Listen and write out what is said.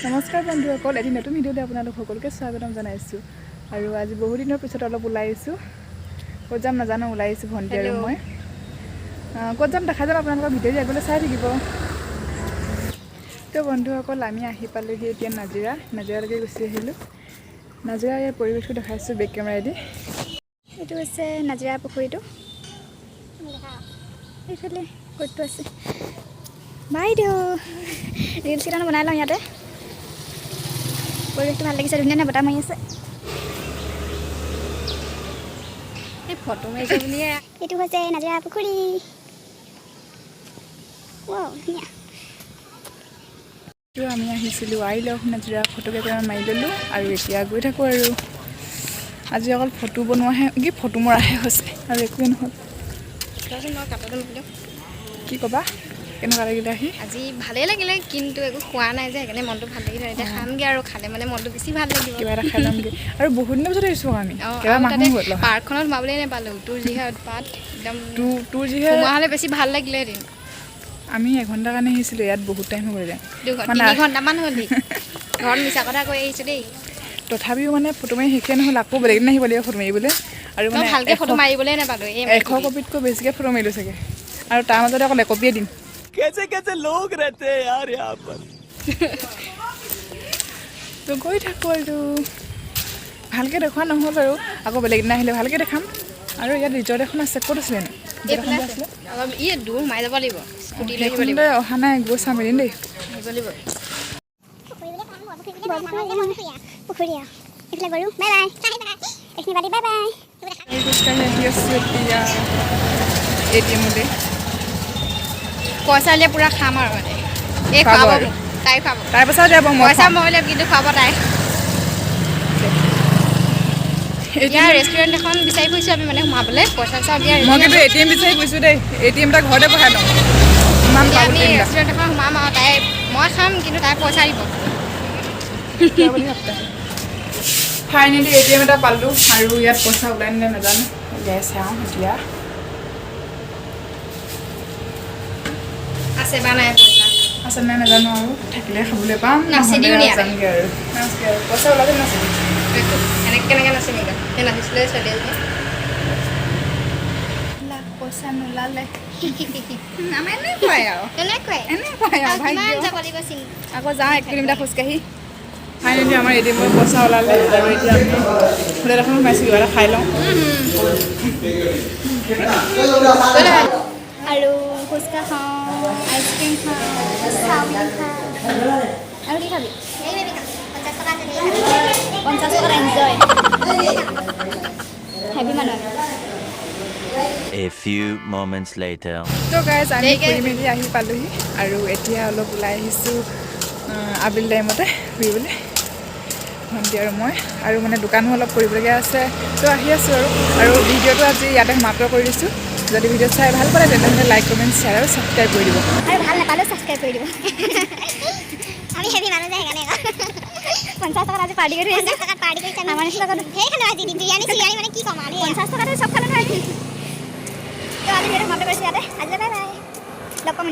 নমস্কাৰ বন্ধুসকল, এটি নতুন ভিডিঅ'লৈ আপোনালোক সকলোকে স্বাগতম জনাইছোঁ। আৰু আজি বহুদিনৰ পিছত অলপ ওলাই আহিছোঁ। ক'ত যাম নাজানো, ওলাই আহিছোঁ ভণ্টি আৰু Hello. মই। ক'ত যাম দেখা যাম, আপোনালোকৰ ভিডিঅ'টো আগলৈ চাই থাকিব। তো বন্ধুসকল, আমি আহি পালোহি এতিয়া নাজিৰা। নাজিৰালৈকে গুচি আহিলোঁ। নাজিৰা ইয়াৰ পৰিৱেশটো দেখাইছোঁ বেক কেমেৰাইদি। এইটো হৈছে নাজিৰা পুখুৰীটো। এইফালে ক'তটো আছে বাইদেউ? ৰিলচ কেইটামান বনাই লওঁ ইয়াতে। পৰিৱেশটো ভাল লাগিছে, ধুনীয়া ধুনীয়া বতাহ মাৰি আছে। এই ফটো মাৰিছে বুলিয়ে। এইটো হৈছে নাজিৰা পুখুৰী। ৱাও, ধুনীয়া। তো আমি আহিছিলোঁ I love Nazira, photo কেইটামান মাৰি ল'লোঁ আৰু এতিয়া গৈ থাকোঁ। আৰু আজি অকল ফটো বনোৱাহে কি ফটো মৰাহে হৈছে আৰু একোৱেই নহ'ল। ৰচোন, মই কাটাটো মাৰি। কি ক'বা, কেনেকুৱা লাগিলে আহি? আজি ভালেই লাগিলে, কিন্তু একো খোৱা নাই যে, সেইকাৰণে মনটো ভাল লাগি থাকে। এতিয়া খামগৈ আৰু খালে মানে মনটো বেছি ভাল লাগিব। কিবা এটা খাই ল'মগৈ আৰু বহুত দিনৰ পিছত আহিছোঁ আমি। অঁ। কেইবা আৰু মাহো তাতে হ'ল অহা। পাৰ্কখনত সোমাবলৈ নাপালোঁ, তোৰ যিহে উৎপাত একদম। তোৰ যিহে সোমোৱা হ'লে বেছি ভাল লাগিলেহেঁতেন। আমি এঘণ্টাৰ কাৰণে আহিছিলোঁ, ইয়াত বহুত টাইম হৈ গ'ল। দুঘণ্টা মানে 3 ঘণ্টামান হ'লহি। ঘৰত মিছা কথা কৈ আহিছোঁ দেই। তথাপিও মানে ফটো মাৰি শেষে নহ'ল, আকৌ বেলেগ দিনা আহিব লাগিব ফটো মাৰিবলৈ। আৰু মই মানে ভালকৈ ফটো মাৰিবলৈ নাপালোঁ এই 100 কপিতকৈ বেছিকৈ ফটো মাৰিলোঁ চাগে আৰু তাৰ মাজতে অকল একপিয়ে দিম। कैसे कैसे लोग रहते हैं यार यहाँ पर। তো গৈ থাকোঁ আৰু ভালকৈ দেখুওৱা নহ'ল আৰু আকৌ বেলেগ দিনা আহিলে ভালকৈ দেখাম। আৰু ইয়াত ৰিজৰ্ট এখন আছে, ক'ত আছিলে নো এইফালে ৰিজৰ্ট এখন যে আছে। আছিলে? অলপ ই দূৰ সোমাই যাব লাগিব, স্কুটি লৈ আহিব লাগিব। সেইখনলৈ অহা নাই, গৈ চাম এদিন দেই। আহিব লাগিব। পুখুৰী আৰু এইফালে গৰু। বাই বাই, এইখিনি বাদি, বাই বাই। আমি খোজকাঢ়ি আহি আছোঁ এতিয়া এ টি এমলৈ। পইচা উলিয়াই পূৰা খাম আৰু মানে এই খুৱাব খুৱাব আৰু। মোক, তাই খুৱাব। তাৰপাছত যাব মই। পইচা মই উলিয়াম, কিন্তু খুৱাব তাই। এতিয়া এতিয়া ৰেষ্টুৰেণ্ট এখন বিচাৰি ফুৰিছোঁ আমি, মানে সোমাবলৈ পইচা চইচা উলিয়াই মই কিন্তু এ টি এম বিচাৰি ফুৰিছোঁ দেই। এ টি এম এটা ঘৰতে বহাই লওঁ, ইমান এতিয়া পাগল আমি এ টি এম। ৰেষ্টুৰেণ্ট এখন সোমাম আৰু তাই মই খাম, কিন্তু তাই পইচা দিব। ফাইনেলি এ টি এম এটা পালোঁ আৰু ইয়াত পইচা ওলাই নে নাজানো, উলিয়াই চাওঁ এতিয়া। আছে বা নাই পইচা? আছে নাই নাজানো আৰু থাকিলে খাবলৈ পাম। নাচি নহ'লে দিওঁ নি আৰু ইয়াতে? যামগৈ আৰু নাচগে আৰু পইচা ওলালে নাচিবি। এনেকৈ কেনেকৈ নাচিম এতিয়া? সেই নাচিছিলে ছোৱালী এজনী। পইচা নোলালে আমাৰ এনেকুৱাই আৰু। তেনেকুৱাই। এনেকুৱাই আৰু কিমান ভাগ্য। যাব লাগিব চিনি। আকৌ যাওঁ 1 কিলোমিটাৰ খোজকাঢ়ি। ফাইনেলি আমাৰ এ টি এমৰ পইচা ওলালে আৰু এতিয়া আমি হোটেল এখন সোমাইছোঁ, কিবা এটা খাই লওঁ। আৰু ফুচকা খাওঁ, আইচক্ৰীম খাওঁ, চাওমিন খাওঁ। আৰু কি খাবি? 50 টকাত এনজয়, হেভি মানুহ আমি। A few moments later. তো গাইজ, আমি দেৰিকে। ফুৰি মেলি আহি পালোহি আৰু এতিয়া অলপ ওলাই আহিছোঁ আবেলি টাইমতে ফুৰিবলৈ, ভণ্টি আৰু মই। আৰু মানে দোকানো অলপ কৰিবলগীয়া আছে, তো আহি আছোঁ আৰু। আৰু ভিডিঅ'টো আজি ইয়াতে সমাপ্ত কৰি দিছোঁ। যদি ভিডিঅ' চাই ভাল পালে, তেনেহ'লে লাইক, কমেণ্ট, শ্বেয়াৰ আৰু ছাবস্ক্ৰাইব কৰি দিব। আৰু ভাল নাপালেও ছাবস্ক্ৰাইব কৰি দিব। আমি হেভি মানুহ যে, সেইকাৰণে 50 টকাত আজি পাৰ্টি কৰি 50 টকাত পাৰ্টি কৰিছে। আমাৰ নিচিনা ধেৰ খালোঁ আজি, বিৰিয়ানী চিৰিয়ানী, মানে কি ক'ম আৰু, 50 টকাতে চব খালোঁ নহয়। তো আজি ভিডিঅ'টো সমাপ্ত কৰিছোঁ ইয়াতে। আজিলৈ বাই বাই, লগ পাম।